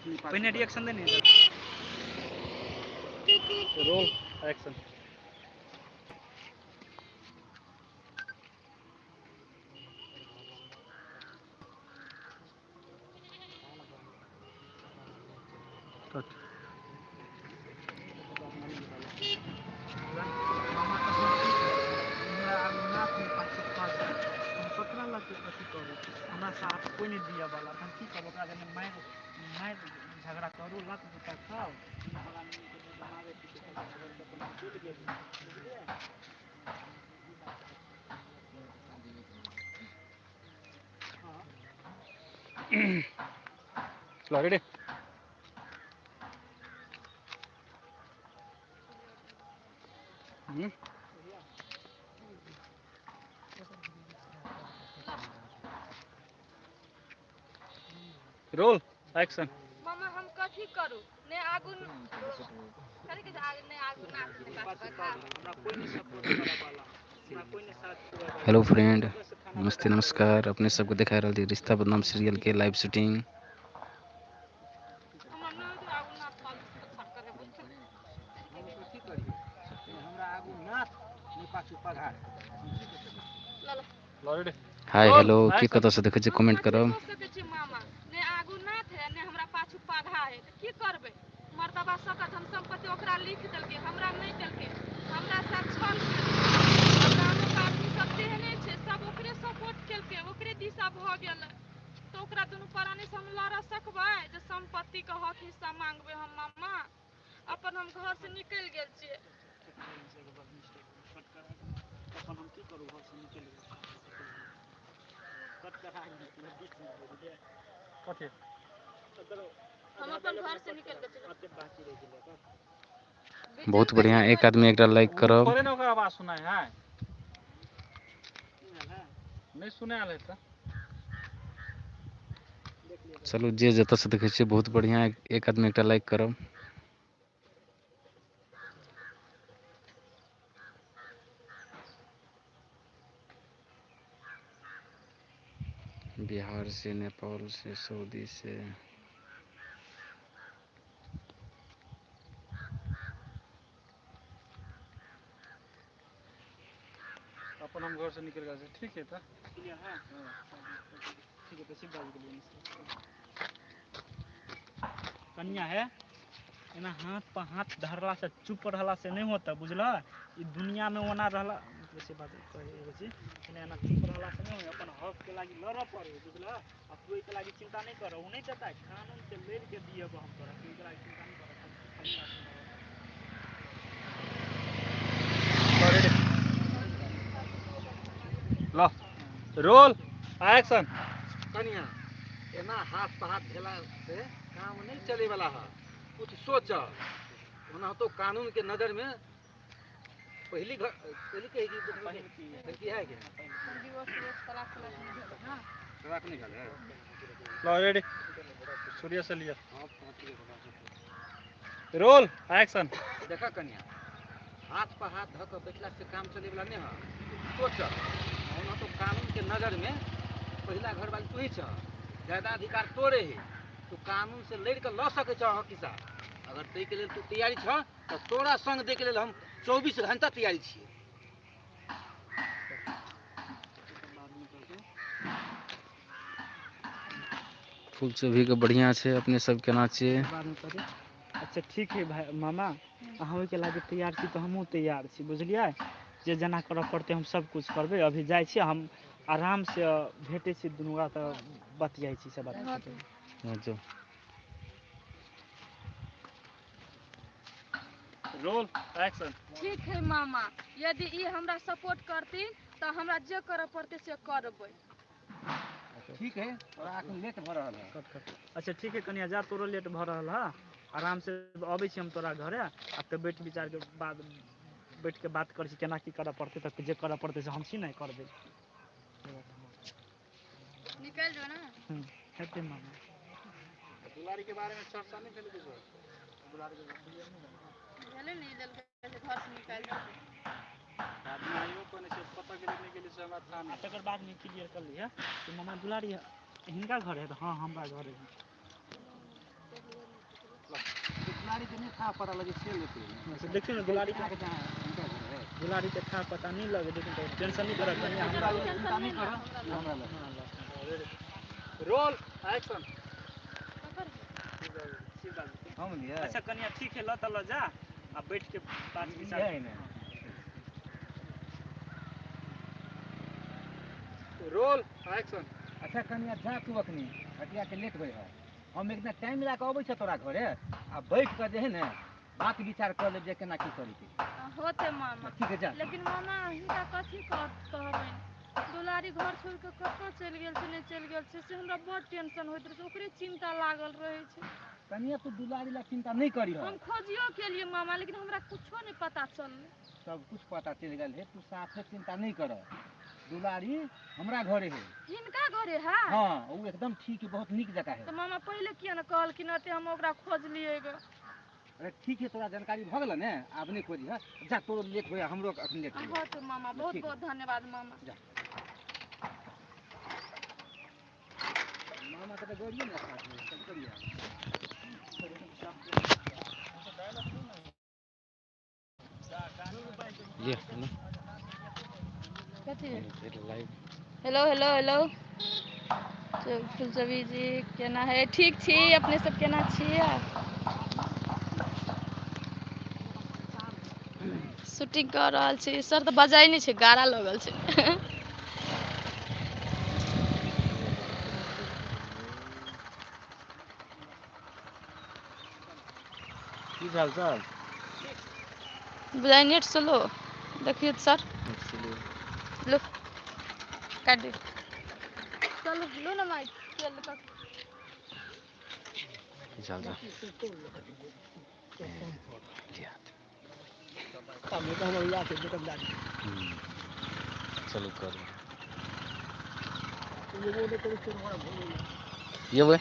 पहिने रिएक्शन दे ने। Roll action. कट। हम ककरा लग अथी करू, हमरा साथ कोइ नहि दिअ वाला, हम की करब? ओकरा जने मारि मारि झगड़ा करू, लत जूता खाउ। चलि गेली, बुझलियै? लो रेडी। Roll action. मामा हम कथी करू? ने आगू करे के ने आगू नाच ने पाछू पघा। हमरा कोइ नहि सपोर्ट करऽ वाला, हमरा कोइ नहि साथ छोड़ऽ वाला। हेलो फ्रेंड, नमस्ते, नमस्कार। अपने सबके देखा रहल छी रिश्ता बदनाम सीरियल के लाइव शूटिंग। हमरा नहि आगू नाच पाछू करे बुझल। हम कथी करियै? हमरा आगू नाथ नहि पाछू पघार। ल ल। लो रेडी। हाय रोल हेलो, के एक्शन। कतऽ से देखै छी हम कमेंट कथी करब। कऽ सकै छी मामा? ने आगू नाथ है ने हमरा पाछू पघा है, तऽ की करबै? मर्दबा सबटा धन सम्पत्ति ओकरा लिख देलकै, हमरा नहि देलकै, हमरा साथ छल केलकै। आ गामक आदमी सब तेहने छै, सब ओकरे सपोर्ट केलकै, ओकरे दिशा भऽ गेलै। तऽ ओकरा दुनू प्राणी से हम लड़ सकबै जे सम्पत्तिके हक हिस्सा मांगबै हम? मामा अपन हम घर से निकलि गेल छियै। अपन हम की करू, घरसँ निकलि गेल। कट करा बीचमे, बुझलियै? कथी? हम अपन घर से निकलि गेल छियै। एते बाकी रहि गेलै कट। बहुत बढ़िया, एक आदमी एकटा लाइक करब। थोड़े ने ओकर आवाज सुनाय है। की भेल है? नहि सुनायल है तऽ। देख लियौ। चलू, जे जतऽ से देखै छियै, बहुत बढ़िया, एक आदमी एकटा लाइक करब। बिहार से, नेपाल से, सऊदी से। अपन हम घर से निकलि गेल छी, ठीक है तऽ। क्लियर है? ठीक है, तऽ शिवराज के लिए कनिया है। एना हाथ पर हाथ धरला से, चुप रहला से नहि होता, बुझल? ई दुनिया में ओना रहला से बात कहै एगो चीज, एना एना चुप रहला से नहि होइ, अपन हक के लागी लड़ऽ पड़े, बुझल? आ तू ओहिके लागी चिंता नहि कर, ओ नहि देता, कानून से लड़ि के दिएबो हम तोरा। तू ओहिके लागी चिंता नहि कर, खाली साथ में रह। लो रेडी। लो रोल एक्शन। कनिया, एना हाथ पर हाथ भेला से काम नहीं चले वाला है, कुछ सोच। ओना तो कानून के नजर में पहली घर पहली कहेगी पहली है कि डिवोर्स विवोर्स तलाक तलाक नहि भेलै हँ। तलाक नहीं भेलै। लो रेडी, सूर्य से लिया। हाँ, ठीक है। Roll action. देखा कनिया, हाथ पर हाथ धऽ कऽ बैठला से काम चले वाला नहीं है, सोच। ओना तो कानून के नजर में पहिला घर वाली तू ही छह, ज्यादा अधिकार तोरे है, तू कानून से लड़ि कऽ लऽ सकै छह हक हिस्सा। अगर ताहिके लेल तू तैयारी छह तऽ तोरा संग दैके लेल हम 24 घंटा तैयारी छियै। फूल चोभी के बढ़िया छै, अपने सब केना छियै? बादमे करी। अच्छा ठीक है भाइ मामा, अहाँ ओहिके लागी तैयार छी तऽ हमहूँ तैयार छी, बुझलियै? जे जेना करऽ पड़तै हम सब कुछ करबै। अभी जाइ छी हम, आराम से भेटै छी दुनू गोरा तऽ बतियाइ छी सब बात। हाँ, जाउ। Roll action. ठीक है मामा, यदि ई हमरा सपोर्ट करथिन तऽ हमरा जे करऽ पड़तै से करबै। ठीक है, तोरा एखन लेट भऽ रहल है। कट कट। अच्छा ठीक है कनिया, जा, तोरो लेट भऽ रहल है। आराम से अबै छी हम तोरा घरे आ तऽ बैठ विचार के बाद बैठ के बात करै छी केना की करऽ पड़तै। तऽ जे करऽ पड़तै से हम छी ने करबै। निकलि जो ने। हेतै मामा। दुलारी के बारे में चर्चा नहीं भेलै किछो? दुलारी के भेलै ने, देलकै से घर से निकालि देतै। बादमे आइयो कोने छै, कतऽ गेलै नहि गेलै से हमरा थाह आ नहि। तकर बादमे क्लियर कर लिहे कि मामा दुलारी हिनका घर है तऽ हाँ, हमरा घर है। दुलारी के नहीं था पता लगे से लेते। देखियो ना दुलारी के दुलारी के था पता नहीं लगे, लेकिन तो टेंशन नहीं करत कनिया, हमरा चिंता नहीं कर हमरा लगे। Roll action. हम लिया। अच्छा कनिया ठीक है, ल त ल जा आ बैठ के बात विचार है ना। Roll action. अच्छा कनिया जा तू अखनी हटिया के लेट होय है, हम एक दिन टाइम मिला के अबै छ तोरा घरे आ बैठ के जे है ने बात विचार कर लेब जे केना की करी के होते मामा। ठीक है जा। लेकिन मामा हिनका कथी कहबनि, दुलारी घर छोड़ के कतऽ चलि गेल छै, नहि चलि गेल छै, से हमरा बड़ टेंशन होइत रहै छै, ओकरे चिंता लागल रहै छै। कनिया तू दुलारी ला चिंता नहीं करी। हम खोजियो केलिए मामा, लेकिन हमरा कुछो नहीं पता चललै। सब कुछ पता चलि गेल है, तू साफे चिंता नहीं कर। दुलारी हमरा घरे है। हिनका घरे है? हाँ, वो एकदम ठीक है, बहुत नीक जगह है। तो मामा पहले किया न कहलखिन अते हम ओकरा खोजलिए ग। अरे ठीक है, तोरा जानकारी भ गेल ने, आब नहीं खोजी है, जा तोरो लेट होया, हमरो अखन लेट होया। हाँ तो मामा बहुत बहुत धन्यवाद मामा। जा मामा के तो गोरिए ना साथ में सब करिया। ये है ना कथी? लाइव। हेलो हेलो हेलो फुलचबी जी केना है? ठीक छी, अपने सब केना छियै? शूटिंग कर रहल छी सर, तऽ बजाय नहि छै, गारा लगल छै। की हाल चाल? बुझाइ नेट स्लो देखियौ सर। लो काट दियौ, चलू लो ना माइक चल कऽ। की हाल चाल? चलू करू ये वो।